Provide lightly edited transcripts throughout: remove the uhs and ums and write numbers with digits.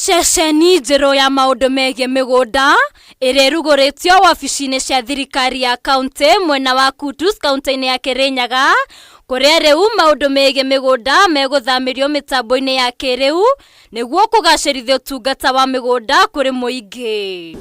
Ceceni njerũ ya maũndũ megiĩ mĩgũnda ĩrĩa ĩrugũrĩtio wabici-inĩ cia thirikari ya kauntĩ mwena wa Kutus kaunti-inĩ ya Kirinyaga, kũrĩa rĩu maũndũ megiĩ mĩgũnda megũthamĩrio mĩtambo-inĩ ya kĩrĩu nĩguo kũgacĩrithia ũtungata wa mĩgũnda kũrĩ mũingĩ.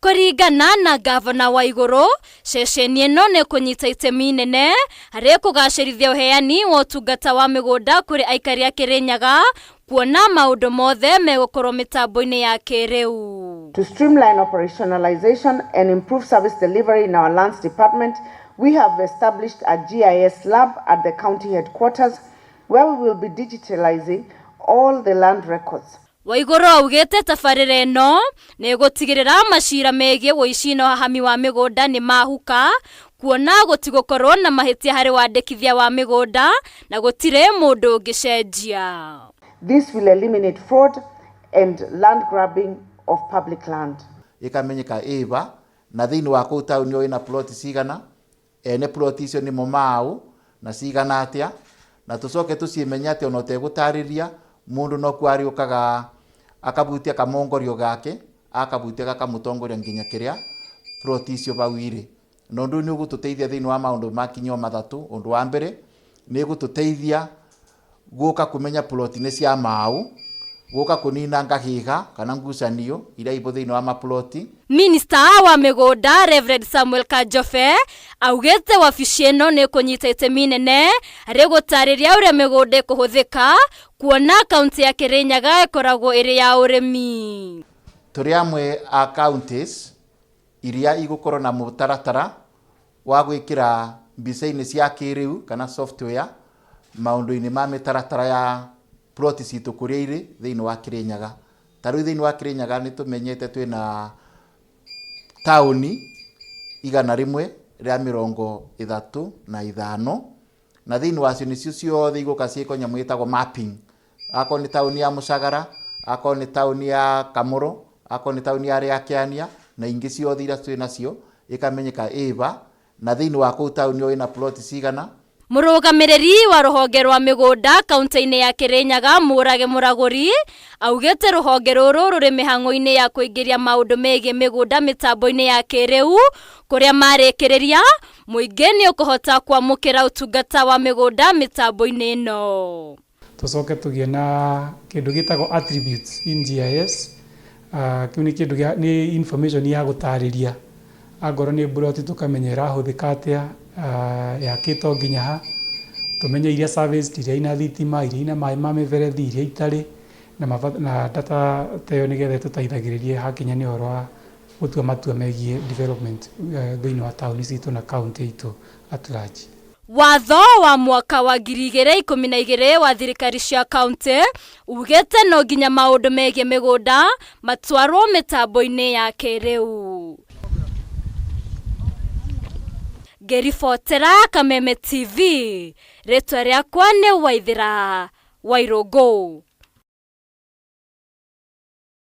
Kũringana na ngavana Waigũrũ, ceceni ĩno nĩ ĩkũnyita itemi inene harĩ kũgacĩrithia ũheani wa ũtungata wa mĩgũnda kũrĩ aikari a Kĩrĩnyaga, kuona maũndũ mothe megũkorwo mĩtambo-inĩ ya kĩrĩu. To streamline operationalization and improve service delivery in our lands department, we have established a GIS lab at the county headquarters where we will be digitalizing all the land records. Waigũrũ augĩte tabarĩra ĩno nĩ ĩgũtigĩrĩra macira megiĩ ũici na ũhahami wa mĩgũnda nĩ mahuka, kuona gũtigũkorwo na mahĩtia harĩ wandĩkithia wa mĩgũnda na gũtirĩ mũndũ ũngĩcenjia. This will eliminate fraud and land grabbing of public land. Ĩkamenyeka ĩba na thĩinĩ wa kũu taũni ĩyo ĩna plot cigana, ene plot icio nĩmo maũ na cigana atĩa, na tũcoke tũcimenye atĩ ona ũtegũtarĩria mũndũ no kuo arĩũkaga akabutia kamongorio gake akabutia gakamũtongoria nginya kĩrĩa plot icio bau irĩ. Na ũndũ ũyũ nĩ ũgũtũteithia thĩinĩ wa maũndũ makinyio mathatũ. Ũndũ wa mbere nĩ ĩgũtũteithia gũka kũmenya plot nĩ cia maũ, gũka kũnina ngahĩha kana ngucanio iria ibo thĩinĩ wa maploti. Minista wa mĩgũnda Reverend Samuel Kanjobe augĩte wabici ĩno nĩ ĩkũnyita itemi inene harĩ gũtarĩria ũrĩa mĩgũnda ĩkũhũthĩka, kuona kaunti ya Kĩrĩnyaga ĩkoragwo ĩrĩ ya ũrĩmi. Tũrĩ amwe a counties iria igũkorwo na mũtaratara wa gwĩkĩra mbica-inĩ cia kĩrĩu kana software maũndũ-inĩ ma mĩtaratara ya plot citũ kũrĩa irĩ thĩinĩ wa Kĩrĩnyaga. Ta rĩu thĩinĩ wa Kĩrĩnyaga nĩ tũmenyete twĩna taũni 135, na thĩinĩ wacio nĩcio ciothe igũka ciĩkwo nyamũ ĩtagwo mapping. Akorwo nĩ taũni ya Mũcagara, akorwo nĩ taũni ya Kamũrũ, akorwo nĩ taũni ya Rĩakĩania na ingĩ ciothe iria twĩ nacio, ĩkamenyeka ĩba na thĩinĩ wa kũu taũni ĩyo ĩna plot cigana. Mũrũgamĩrĩri wa rũhonge rwa mĩgũnda kaunti-inĩ ya Kĩrĩnyaga Mũrage Mũragũri augĩte rũhonge rũrũ rũrĩ mĩhang'o-inĩ ya kũingĩria maũndũ megiĩ mĩgũnda mĩtambo-inĩ ya kĩrĩu, kũrĩa marĩkĩrĩria mũingĩ nĩ ũkũhota kwamũkĩra ũtungata wa mĩgũnda mĩtambo-inĩ ĩno. Tũcoke tũgĩe na kĩndũ gĩtagwo attributes in GIS. Kĩu nĩ kĩndũ gĩa nĩ information ya gũtarĩria angorwo nĩ plot tũkamenya ĩrahũthĩka atĩa, yakĩtwo nginya ha, tũmenye iria serviced, iria ina thitima, iria ina maĩ ma mĩberethi, iria itarĩ na na data ta ĩyo nĩgetha ĩtũteithagĩrĩrie hakinya nĩ ũhoro wa gũtua matua megiĩ development thĩinĩ wa taũni citũ na kaunti itũ at large. Watho wa mwaka wa 2012 wa thirikari cia kaunti ugĩte no nginya maũndũ megiĩ mĩgũnda matwarwo mĩtambo-inĩ ya kĩrĩu. Ngĩribotera Kameme TV, rĩtwa rĩakwa nĩ Waithĩra Wairũngũ.